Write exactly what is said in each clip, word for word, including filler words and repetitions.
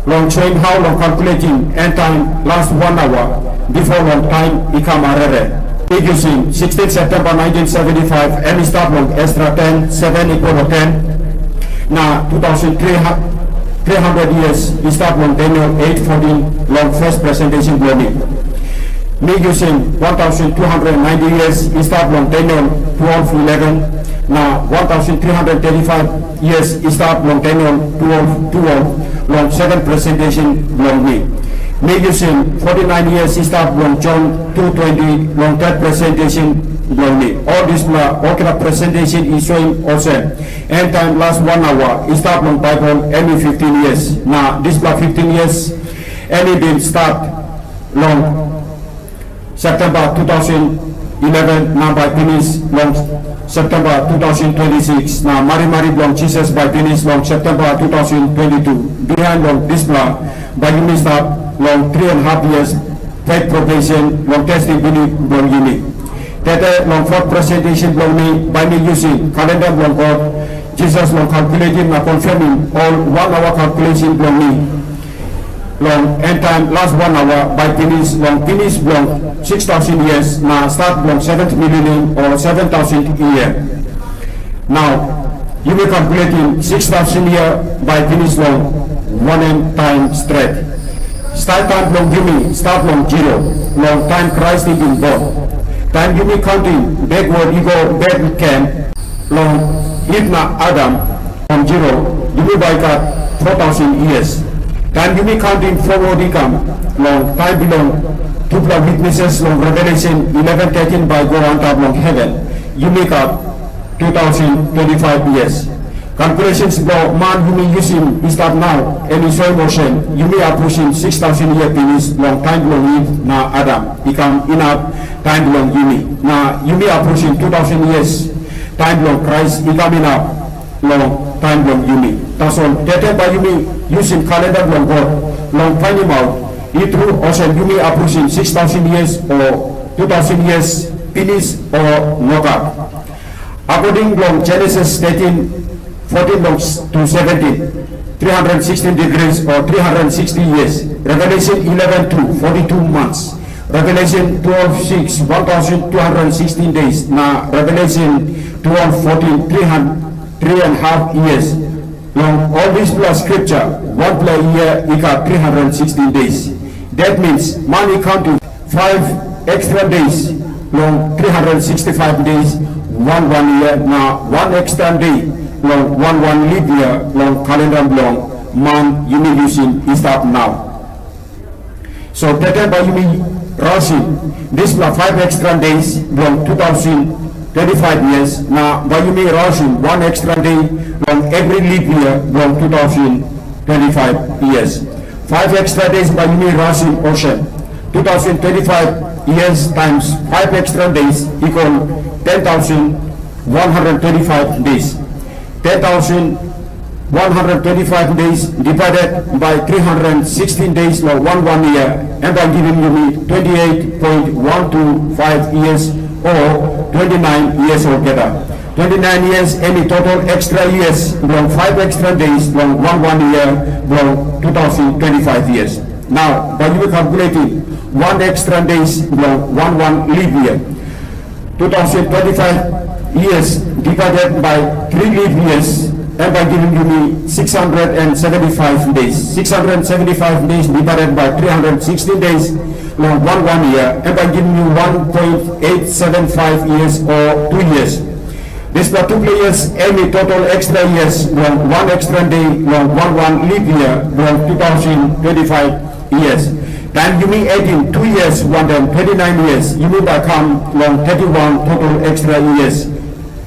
Long soim hau long calculating end time last one hour before long time i kam arere. Big yusim sixteen September nineteen seventy-five em i stap long Ezra ten seven i go long ten, na two thousand three hundred years i stap long Daniel eight fourteen long first presentation bilong mi. Mi yusim one thousand two hundred ninety years i stap long Daniel twelve eleven, na one thousand three hundred thirty-five years i stap long Daniel twelve twelve long second presentation bilong mi. Mi yusim forty-nine years i stap long John two twenty long third presentation bilong mi. Ol dispela olgeta presentation i soim olsem, end time last one hour i stap long Baibel em i fifteen years, na dispela fifteen years em i bin stat long September two thousand eleven na bai pinis long September two thousand twenty-six, na marimari bilong Jisas bai pinis long September two thousand twenty-two. Bihain long dispela, bai yumi stap long three and a half years faith probation long testing bilip bilong yumi. Tete long fourth presentation bilong mi, bai mi yusim kalenda bilong God, Jisas long calculating na confirming ol one hour calculation bilong mi. Long end time last one hour bai pinis long pinis bilong six thousand years na start bilong seventh millennium o seven thousand year. Nau, yumi calculating six thousand year bai pinis long wanem time stret. Start time bilong yumi start long zero, long time Christ i bin born. Time yumi counting backward i go back ken long Eve na Adam, from zero, yumi bai gat four thousand years. Taim yumi counting forward i kam long taim bilong tupela witnesses long Revelation eleven thirteen bai go antap long heaven, yumi gat two thousand twenty-five years. Calculations bilong man yumi yusim i stap nau, em i soim olsem, yumi abrusim six thousand year pinis long taim bilong Eve na Adam i kam inap taim bilong yumi. Na yumi abrusim two thousand years taim bilong Krais i kam inap long taim bilong yumi. Tasol tete bai yumi yusim kalenda bilong God long painimaut i tru olsem yumi abrusim six thousand years o two thousand years pinis o nogat. Akoding long Genesis thirteen, fourteen long s-, to seventeen, three hundred sixteen degrees o three hundred sixty years. Revelation eleven two, forty-two months. Revelation twelve six, one thousand two hundred sixteen days. Na Revelation twelve fourteen, three hundred, three and a half years. Long ol dispela scripture, wanpela year i gat three hundred sixteen days. That means, man i counting five extra days long three hundred sixty-five days, one one year, na one extra day long one one leap year long kalenda bilong man yumi yusim i stap nau. So tete bai yumi rausim dispela five extra days bilong two thousand twenty-five years, na bai yumi rausim one extra day long every leap year bilong two thousand twenty-five years. Five extra days bai yumi rausim olsem, two thousand twenty-five years times five extra days equal ten thousand one hundred twenty-five days. Ten thousand one hundred twenty-five days divided by three hundred sixteen days long one one year, em bai givim yumi twenty-eight point one two five years o twenty-nine years olgeta. Twenty-nine years em i total extra years bilong five extra days long one one year bilong two thousand twenty-five years. Nau bai yumi calculating one extra days bilong one one leap year. Two thousand twenty-five years divided by three leap years, em bai givim yumi six hundred and seventy-five days. Six hundred seventy-five days divided by three hundred sixteen days long one one year, em bai givim yu one point eight seven five years o two years. Dispela tupela years em i total extra years long one extra day long one one leap year long two thousand twenty-five years. Taim yumi edim two years wantaim twenty-nine years, yumi bai kam long thirty-one total extra years,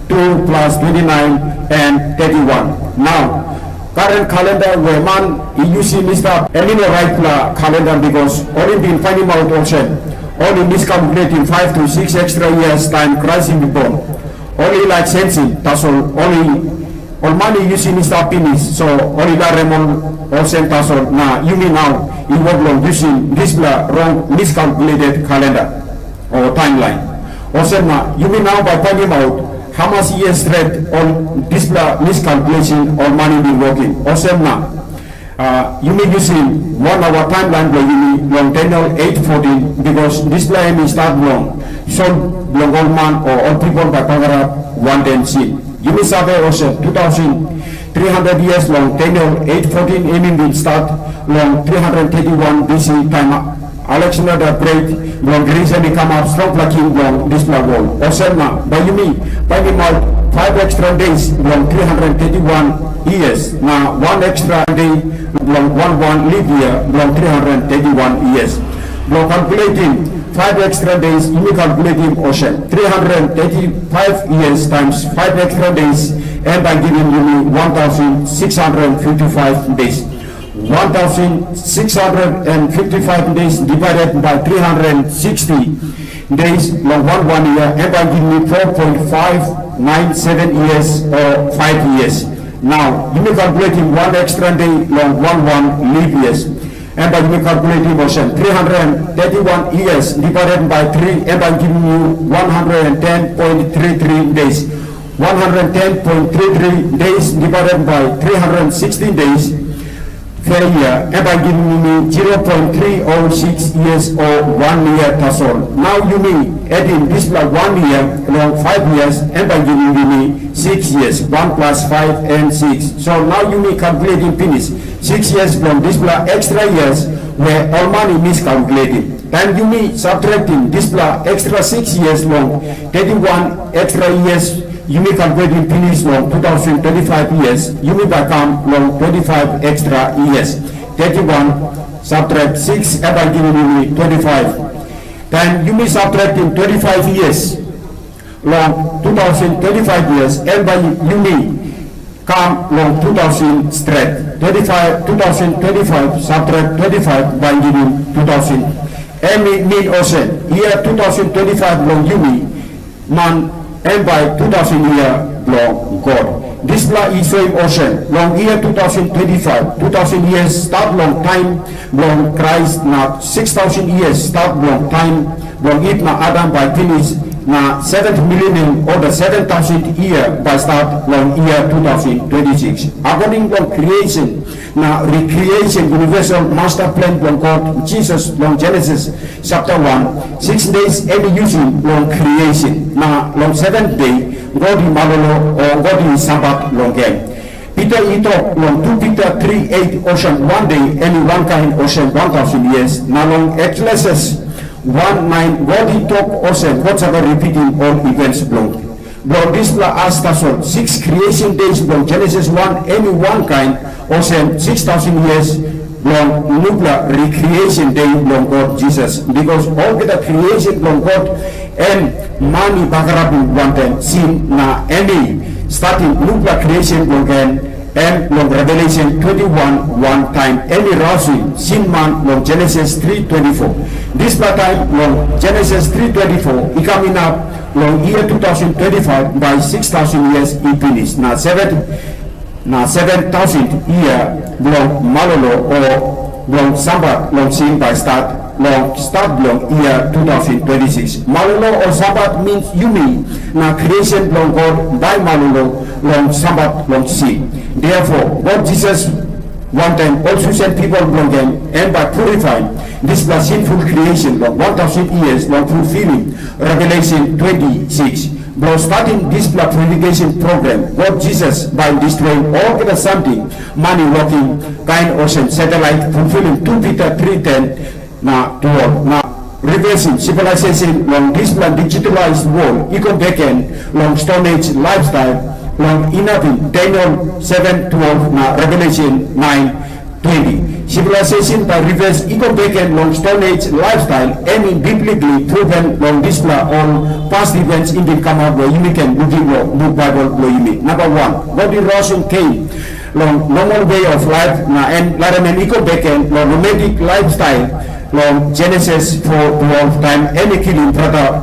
two plus twenty-nine and thirty-one. Nau, karen kalenda we man i yusim i stap, em i no raitpela kalenda, bikos ol i bin painimaut olsem, ol i miskalkuletim five to six extra years taim Krais i bin bon. Ol i laik sensim, tasol ol i, ol man i yusim i stap pinis, so ol i larim ol olsem tasol, na yumi nau i wok long yusim dispela rong miscalculated kalenda o timeline. Olsem na yumi nau bai painimaut hamas years stret ol dispela miscalculation ol man i bin wokim. Olsem na Uh, yumi yusim wan aua taimlain bilong yumi long Daniel eight fourteen, bikos dispela em i start long sol bilong ol man o ol pipel bai bagarap wantaim sin. Yumi save olsem, two thousand three hundred years long Daniel eight fourteen em i bin start long three hundred thirty-one B C, taim Alexander the Great bilong Gris em i kamap strongpela king bilong dispela wol. Olsem na, bai yumi painim aut five extra days bilong three hundred thirty-one years, na one extra day bilong one one leap year bilong three hundred thirty-one years. Bilong calculating five extra days, yumi calculating olsem, three hundred thirty-five years times five extra days, em bai givim yumi one thousand six hundred fifty-five days. One thousand six hundred fifty-five days divided by three hundred sixty days long one one year, em bai givim four point five nine seven years o five years. Now, yumi calculating one extra day long one one leap years. Em bai yumi calculating olsem, three hundred thirty-one years divided by three, em bai givim yu one hundred ten point three three days. One hundred ten point three three days divided by three hundred sixteen days per year, em bai givim yumi zero point three oh six years o one year tasol. Nau yumi adim dispela one year long five years, em bai givim yumi six years, one plus five and six. So nau yumi calculating pinis six years bilong dispela extra years we ol man i miscalculating. Taim yumi subtracting dispela extra six years long thirty-one extra years, yumi calculating pinis long two thousand twenty-five years, yumi bai kam long twenty-five extra years. Thirty-one subtract six, em bai givim yumi twenty-five. Taim yumi subtracting twenty-five years long two thousand twenty-five years, em bai yumi kam long two thousand stret. Twenty-five, two thousand twenty-five subtract twenty-five bai givim two thousand. Em i min olsem, year two thousand twenty-five long yumi man, em bai two thousand year bilong God. Dispela i soim olsem, long year two thousand twenty-five, two thousand years start long taim bilong Krais, na six thousand years start long taim bilong Iv na Adam bai pinis, na seventh millennium o the seven thousand year bai start long year two thousand twenty-six. According long creation na recreation universal master plan bilong God Jisas long Genesis chapter one, six days em i yusim long creation, na long seventh day God i malolo o God i sabat long em. Pita i tok long two Pita three eight olsem, one day em i wankain olsem one thousand years, na long Eklesis one nine God i tok olsem, God save ripitim ol events bilong. Bilong dispela as tasol, six creation days bilong Genesis one em i wankain olsem six thousand years bilong nupela recreation day bilong God Jisas. Bikos olgeta creation bilong God em man i bagarapim wantaim sin, na em i statim nupela creation bilong en, em long Revelation twenty-one one taim em i rausim sin man long Genesis three twenty-four. Dispela taim long Genesis three twenty-four i kam inap long year two thousand twenty-five, bai six thousand years i pinis, na seven, na seven thousand year bilong malolo o bilong sabat long sin bai stat long stat bilong year two thousand twenty-six. Malolo o sabat means yumi na creation bilong God bai malolo long sabat long sin. Therefore, God Jesus wantaim ol susen pipel bilong en, em bai purifaim dispela sinful creation long one thousand years long fulfilim Revelation twenty-six. Bilong statim dispela purification program, God Jisas bai destroyim olgeta samting man i wokim, kain olsem satelit, fulfilim two Pita three ten na twelve, na reversim civilization long dispela digitalized world i go beken long Stone Age lifestyle long inapim Daniel seven twelve na Revelation nine twenty. Civilization bai reverse i go beken long Stone Age lifestyle, em i biblically proven long dispela ol past events i bin kamap, we yumi ken lukim long buk Bible bilong yumi. Number one, God i rausim Cain long normal way of life, na em larim em i go beken long romantic lifestyle long Genesis four twelve, taim em i kilim brata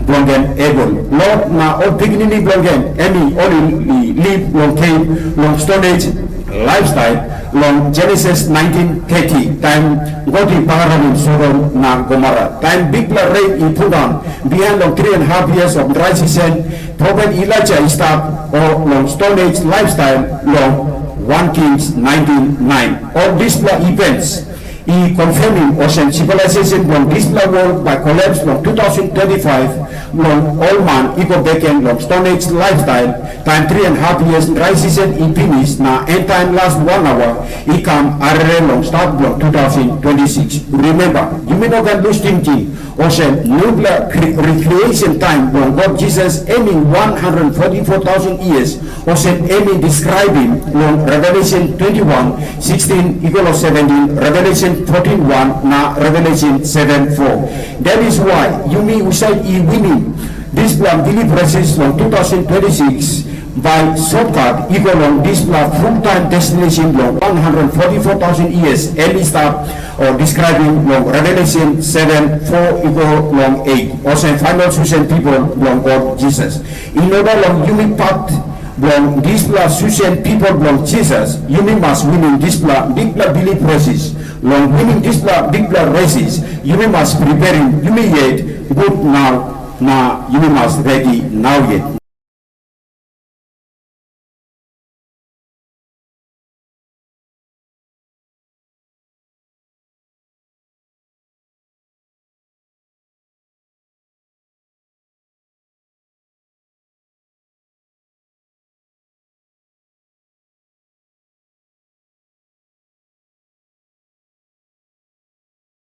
bilong en Abel. Lot na ol pikinini bilong en, em i ol i live long cave long Stone Age lifestyle long Genesis nineteen thirty, taim God i bagarapim Sodom na Gomora. Taim bikpela rain i pundaun, bihain long three and a half years of dry season, profet Elijah i stap o long Stone Age lifestyle long One Kings nineteen nine. Ol dispela events i confirmim olsem civilization bilong dispela world bai collapse long two thousand twenty-five, long ol man i go beken long Stone Age lifestyle, taim three and half years dry season i pinis na end time last one hour i kam arere long start bilong two thousand twenty-six. Remember, yumi no ken lus tingting olsem nupela recreation time bilong God Jesus em i one hundred forty-four thousand years, olsem em i describim long Revelation twenty-one sixteen i go long seventeen, Revelation fourteen one na Revelation seven four. That is why yumi husat i winim dispela bilip resist long two thousand twenty-six, bai shortcut i go long dispela full time destination long one hundred forty-four thousand years em i stap o describing long Revelation seven four i go long eight, olsem final susen people bilong God Jesus. In order long yumi part bilong dispela susen people bilong Jesus, yumi mas winim dispela bikpela bilip resis. Long winim dispela bikpela resis, yumi mas preparing yumi yet gut nau na yumi mas redi nau yet.